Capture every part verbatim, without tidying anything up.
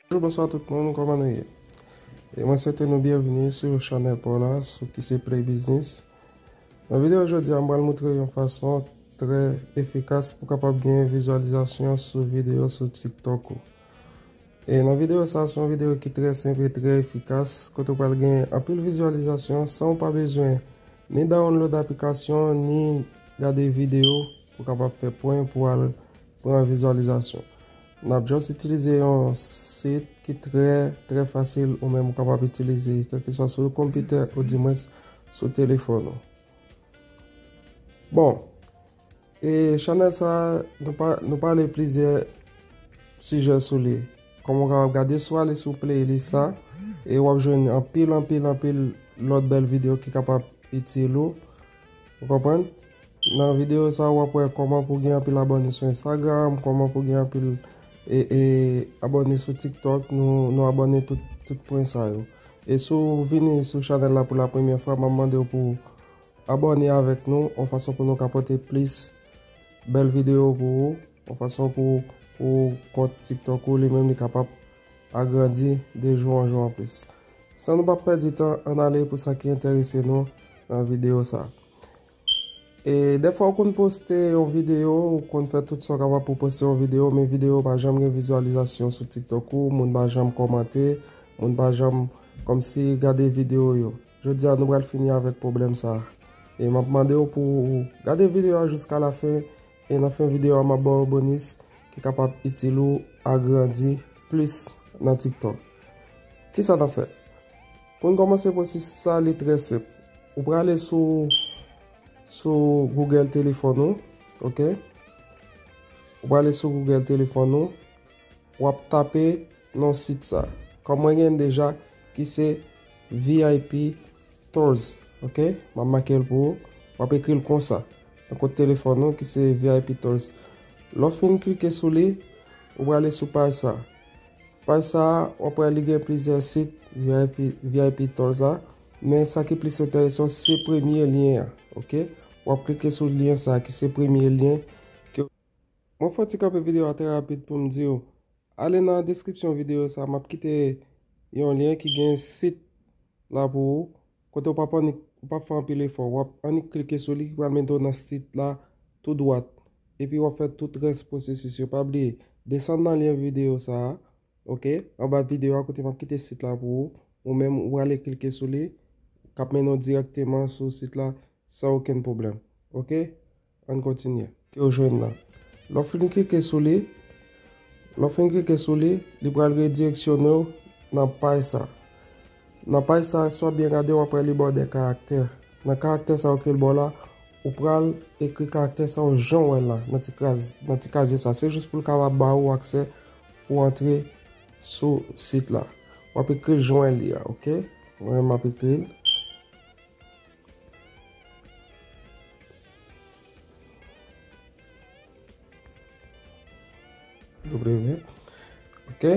Bonjou, bonswa tout moun, kòman nou ye? E mwen swete nou byenvini sou chanèl pa w la, sou ki se Play Business. Nan videyo jodi a, m pral moutre yon fason trè efikas pou kapab gen vizyalizasyon sou videyo sou TikTok ou. E nan videyo sa, se yon videyo ki trè senp e trè efikas, kote w pral gen anpil vizyalizasyon san w pa bezwen ni download aplikasyon, ni gade videyo pou kapab fè pwen pou al pran vizyalizasyon. N ap just itilize yon sit ki trè, trè fasil ou menm ou kapab itilize, kèlkeswa sou konpitè ou dimwens sou telefòn ou. Bon, e chanèl sa, nou pa, nou pale plizyè sijè sou li. Kòman w kapab gade, si w ale sou playlist sa, e w ap jwenn anpil, anpil, anpil lòt bèl videyo ki kapab itil ou. Ou konprann? Nan videyo sa, w ap wè kòman pou gen anpil abòne sou Instagram, kòman pou gen anpil e, e, abòne sou TikTok, nou, nou abòne tout, tout pwen sa yo. E si w vini sou chanèl la pou la premyè fwa, m ap mande w pou abòne avèk nou, yon fason pou nou ka pote plis bèl videyo pou ou, yon fason pou, pou kont TikTok ou li menm li kapab agrandi de jou an jou an plis. San nou pa pèdi tan, ann ale pou sa ki enterese nou nan videyo sa. E dèfwa ou konn poste yon videyo, ou konn fè tout sa w kapab pou poste yon videyo, men videyo pa janm gen vizyalizasyon sou TikTok ou, moun pa janm kòmante, moun pa janm kòmsi gade videyo yo. Jodi a, nou pral fini avèk pwoblèm sa a. E m ap mande w pou w gade videyo a jiska lafen, e nan fen videyo a, m ap ba w bonis ki kapab itil ou agrandi plis nan TikTok. Kisa n ap fè? Pou n kòmanse pwosesis sa, li trè senp. Ou prale sou, sou Google telefòn ou, oke? Ou prale sou Google telefòn ou, w ap tape nan sit sa. Kòm mwen gen deja, ki se V I P Tours, oke? M ap make l pou ou. W ap ekri l konsa. Nan kot telefòn ou, ki se V I P Tours. Lè w fin klike sou li, ou prale sou paj sa. Paj sa a, w ap wè li gen plizyè sit V I P, V I P Tours la, men sa ki plis enteresan, se premye lyen an, oke? W ap klike sou lyen sa a, ki se premye lyen ke. Mwen fè yon ti kanpe videyo a trè rapid pou m di w, ale nan deskripsyon videyo sa a, m ap kite yon lyen ki gen sit la pou ou, kote w p ap annik, w p ap fè anpil efò, w ap annik klike sou li ki pral mete w nan sit la tou dwat. Epi w ap fè tout rès pwosesis yo. Pa bliye, desann nan lyen videyo sa a, oke, anba videyo a kote m ap kite sit la pou ou, ou menm ou prale klike sou li, k ap mennen w dirèkteman sou sit la san okenn pwoblèm. Oke? Ann kontinye. Ke w jwenn nan. Lè w fin klike sou li, lè w fin klike sou li, li pral redireksyonnen w nan paj sa. Nan paj sa, si w ap byen gade, w ap wè li ba w de karaktè. Nan karaktè sa yo ke l ba w la, ou pral ekri karaktè sa yo jan w wè l la, nan ti kaz, nan ti kazye sa. Se jis pou l kapab ba ou aksè pou w antre sou sit la. W ap ekri jan w wè li a, oke? Mwen menm m ap ekri l. W. Oke.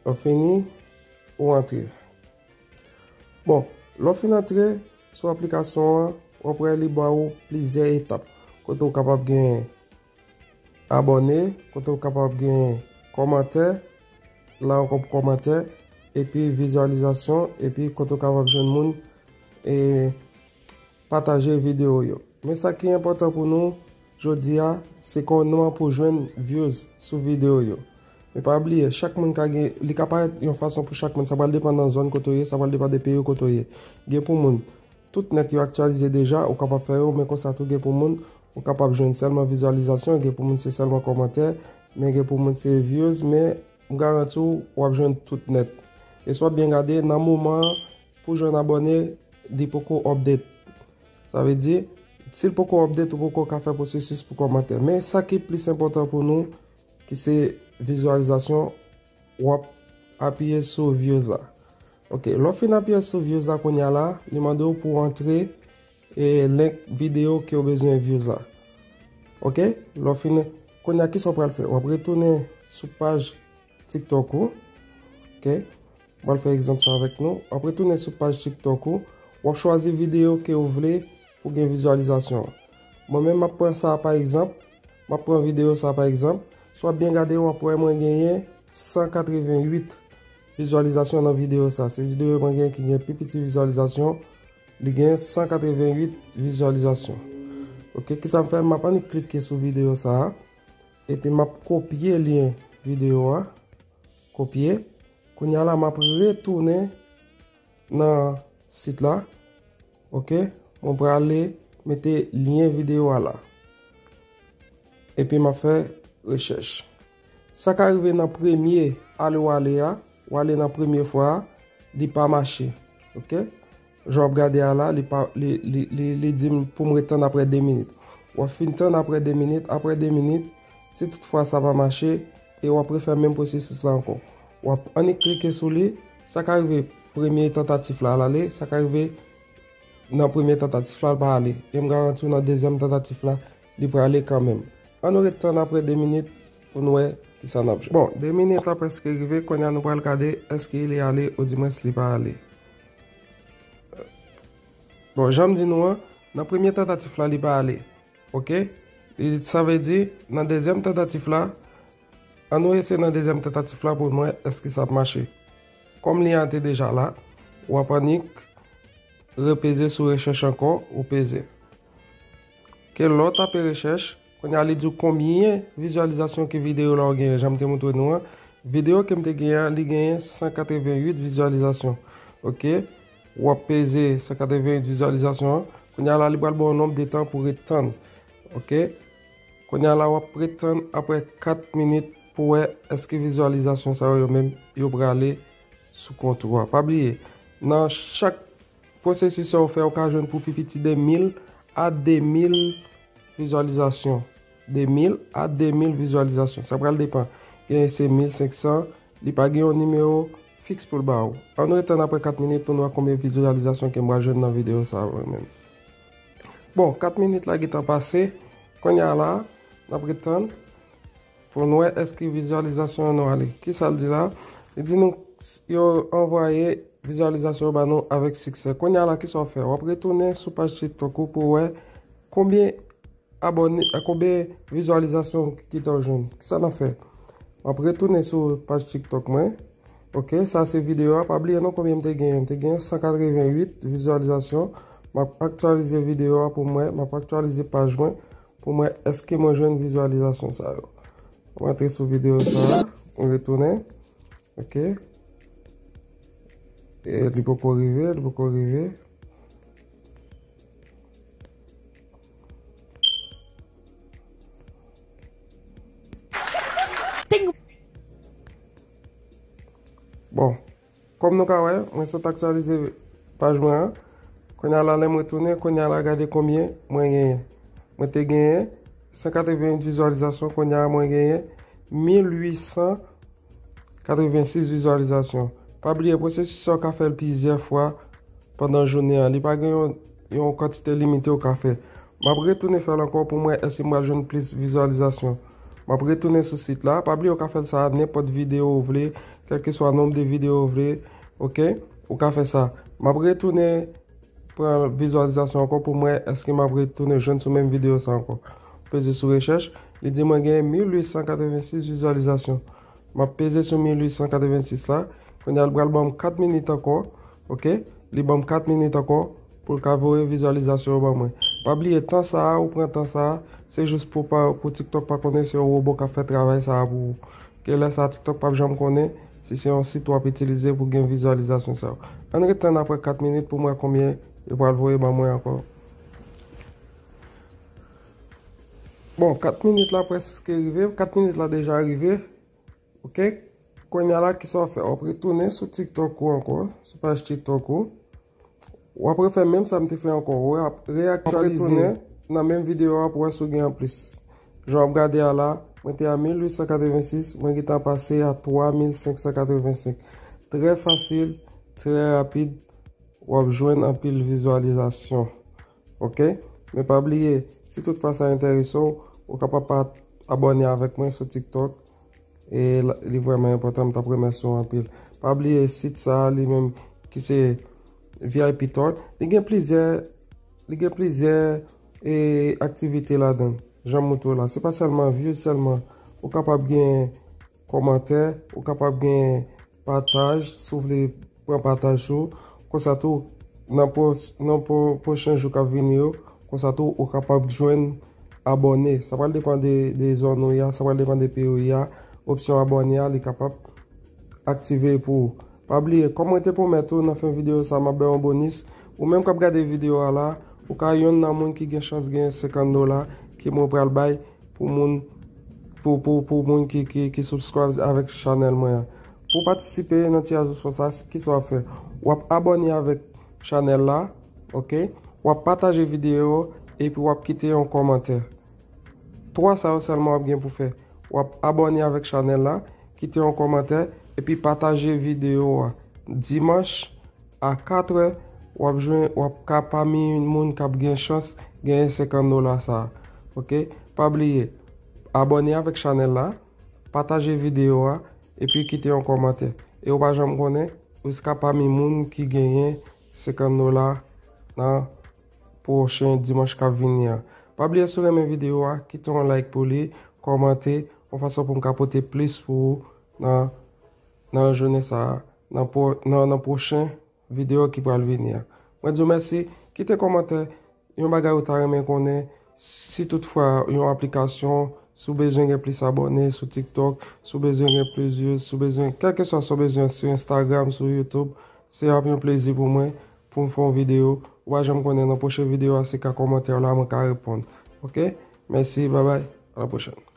Lè w fini, ou antre. Bon, lè w fin antre sou aplikasyon an, w ap wè li ba ou plizyè etap. Kote w kapab gen abòne, kote w kapab gen kòmantè, la ankò pou kòmantè, epi vizyalizasyon, epi kote w kapab jwenn moun e pataje videyo yo. Men sa ki enpòtan pou nou jodi a, se kòman pou jwenn views sou videyo yo. Men pa bliye, chak moun ka gen, li ka parèt yon fason pou chak moun, sa pral depann nan zòn kote w ye, sa pral depann de peyi kote w ye. Gen pou moun, tout nèt yo aktyalize deja, ou kapab fè yo, men konsa tou gen pou moun, ou kapab jwenn sèlman vizyalizasyon, gen pou moun se sèlman kòmantè, men gen pou moun se views, men m garanti w, w ap jwenn tout nèt. E si w ap byen gade, nan moman an, pou jwenn abòne, li poko update. Sa vle di, si l poko update, ou poko ka fè pwosesis pou kòmantè. Men sa ki plis enpòtan pou nou, ki se vizyalizasyon, w ap apiye sou views la. Oke, lè w fin apiye sou views la kounye a la, li mande w pou w antre e link videyo ke w bezwen views la. Oke, lè w fin, kounye a kisa w pral fè? W ap retounen sou paj TikTok ou. Oke, m pral fè egzanp sa avèk nou. W ap retounen sou paj TikTok ou. W ap chwazi videyo ke w vle pou gen vizyalizasyon. Mwen menm, m ap pran sa pa egzanp. M ap pran videyo sa pa egzanp. Si w ap byen gade, w ap wè mwen genyen san katreven uit vizyalizasyon nan videyo sa. Se videyo mwen gen ki gen pi piti vizyalizasyon. Li gen san katrevenn uit vizyalizasyon. Ok, kisa m fè? M ap annik klike sou videyo sa a. Epi m ap kopye lyen videyo a. Kopye. Kounye a la, m ap retounen nan sit la. Ok, mwen prale mete lyen videyo a la. Epi m ap fè rechèch. Sa ka rive nan premye ale w ale a, w ale nan premye fwa a, li pa mache. Ok? Jan w ap gade a la, li pa, li, li, li, li di m pou m ret tann apre de minit. W ap fin tann apre de minit, apre de minit, si toutfwa sa pa mache, e w ap refè menm pwosesis la ankò. W ap annik klike sou li, sa ka rive premye tantatif la al ale, sa ka rive nan premye tantatif la, l pa ale. E m garanti w nan dezyèm tantatif la, li prale kanmenm. Ann nou ret tann apre de minit pou n wè kisa n ap jwenn. Bon, de minit la prèske rive, kounye a nou pral gade èske li ale, odimwens li pa ale. Bon, jan m di nou an, nan premye tantatif la, li pa ale. Ok? Li, sa vle di, nan dezyèm tantatif la, ann nou eseye nan dezyèm tantatif la pou n wè èske sa ap mache. Kòm lyen an te deja la, w ap annik repeze sou rechèch ankò, ou peze. Ke lè w tape rechèch, kounye a li di w konbyen vizyalizasyon ke videyo la w genyen, jan m te montre nou an. Videyo ke m te genyen an, li genyen san katrevenn uit vizyalizasyon. Ok? W ap peze san katrevenn uit vizyalizasyon an. Kounye a la, li pral ba w nonb de tan pou ret tann. Ok? Kounye a la, w ap ret tann apre kat minit pou wè èske vizyalizasyon sa yo, yo menm, yo prale sou kont ou a. Pa bliye, nan chak pwosesis sa w fè, ou ka jwenn pou pi piti de mil a de mil vizyalizasyon. De mil a de mil vizyalizasyon. Sa pral depann. Genyen se mil senk san, li pa gen yon nimewo fiks pou l ba ou. Ann ret tann apre kat minit pou n wè konbyen vizyalizasyon ke m pral jwenn nan videyo sa a mwen menm. Bon, kat minit la gentan pase. Kounye a la, n ap ret tann pou n wè èske vizyalizasyon an nou ale. Kisa l di la? Li di nou s- yo anvwaye vizyalizasyon yo ba nou avèk siksè. Kounye a la, kisa w fè? W ap retounen sou paj TikTok ou pou w wè konbyen abòne, konbyen vizyalizasyon ki te w jwenn. Kisa n ap fè? M ap retounen sou paj TikTok mwen. Ok, sa se videyo a. Pa bliye non konbyen m te genyen. M te genyen san katrevenn uit vizyalizasyon. M ap aktyalize videyo a pou mwen. M ap aktyalize paj mwen pou mwen èske mwen jwenn vizyalizasyon sa yo. M antre sou videyo sa a. M retounen. Ok. E li poko rive, li poko rive. Bon, kòm nou ka wè, mwen sot aktyalize paj mwen an. Kounye a la, lè mwen tounen, kounye a la, gade konbyen mwen genyen. Mwen te genyen san katrevenn uit vizyalizasyon, kounye a mwen genyen mil uit san katrevensis vizyalizasyon. Pa bliye, pwosesis sa w ka fè l plizyè fwa pandan jounen an. Li pa gen yon, yon kantite limite w ka fè. M ap retounen fè l ankò pou m wè èske m pral jwenn plis vizyalizasyon. M ap retounen sou sit la. Pa bliye, w ka fè l sa a nenpòt videyo w vle, kèlkeswa nonb de videyo w vle. Ok? Ou ka fè sa. M ap retounen pran vizyalizasyon ankò pou m wè èske m ap retounen jwenn sou menm videyo sa ankò. Peze sou rechèch, li di mwen gen mil uit san katrevensis vizyalizasyon. M ap peze sou mil uit san katrevensis la. Kounye a, li pral ban m kat minit ankò. Ok? Li ban m kat minit ankò pou l ka voye vizyalizasyon yo ban mwen. Pa bliye, tan sa a, ou pran tan sa a, se jis pou pa, pou TikTok pa konnen se yon wobo k ap fè travay sa a pou ou. Ke lè sa a, TikTok p ap janm konnen si se yon sit w ap itilize pou gen vizyalizasyon sa yo. Ann ret tann apre kat minit pou m wè konbyen yo pral voye ban mwen ankò. Bon, kat minit la prèske rive. Kat minit la deja rive. Ok? Kounye a la, kisa w ap fè? W ap retounen sou TikTok ou ankò, sou paj TikTok ou. W ap refè menm sa m te fè ankò. W ap reaktyalize nan menm videyo a pou wè si w gen anplis. Jan w ap gade a la, mwen te a mil uit san katrevensis, mwen gentan pase a twa mil senk san katrevensenk. Trè fasil, trè rapid, w ap jwenn anpil vizyalizasyon. Ok? Men pa bliye, si toutfwa sa enterese w, ou kapab pa abòne avèk mwen sou TikTok. E l- li vrèman enpòtan, m t ap remèsye w anpil. Pa bliye sit sa a, li menm ki se V I P Thought, li gen plizyè, li gen plizyè e, aktivite ladan l. Jan m montre w la, se pa sèlman views sèlman. Ou kapab gen kòmantè, ou kapab gen pataj, si w vle pran pataj ou. Konsa tou, nan pwo- nan pwo- pwochen jou k ap vini yo, konsa tou ou kapab jwenn abòne. Sa pral depann de, de zòn ou ye a, sa pral depann de peyi ou ye a. Opsyon abòne a, li kapab aktive pou ou. Pa bliye, kòm mwen te pwomèt ou nan fen videyo sa, m ap ba w yon bonis. Ou menm k ap gade videyo a la, ou ka yonn nan moun ki gen chans genyen senkant dola ke mwen pral bay pou moun pou, pou, pou moun ki, ki, ki subscribe avèk chanèl mwen an. Pou w patisipe nan tiraj osò sa, ki sa w ap fè? W ap abòne avèk chanèl la, ok? W ap pataje videyo epi w ap kite yon kòmantè. Twa sa yo sèlman w ap gen pou fè. W ap abòne avèk chanèl la, kite yon kòmantè, epi pataje videyo a. Dimanch a katrè, w ap jwenn, w ap ka pami moun k ap gen chans genyen senkant dola sa a. Ok? Pa bliye, abòne avèk chanèl la, pataje videyo a, epi kite yon kòmantè. E ou pa janm konnen, ou ka pami moun ki genyen senkant dola nan pwochen dimanch k ap vini an. Pa bliye, si w renmen videyo a, kite yon like pou li, kòmante, yon fason pou m ka pote plis pou ou nan, nan jounen sa a, nan, pwo- nan, nan pwochen videyo ki pral vini an. Mwen di w mèsi, kite kòmantè, yon bagay ou ta renmen konnen, si toutfwa yon aplikasyon, si w bezwen gen plis abòne sou TikTok, si w bezwen gen plis views, si w bezwen, kèlkeswa sa w bezwen sou Instagram, sou YouTube, se ap yon plezi pou mwen pou m fè yon videyo. Ou pa janm konnen, nan pwochen videyo a, se ka kòmantè w la mwen ka reponn. Ok? Mèsi, babay, a la pwochèn.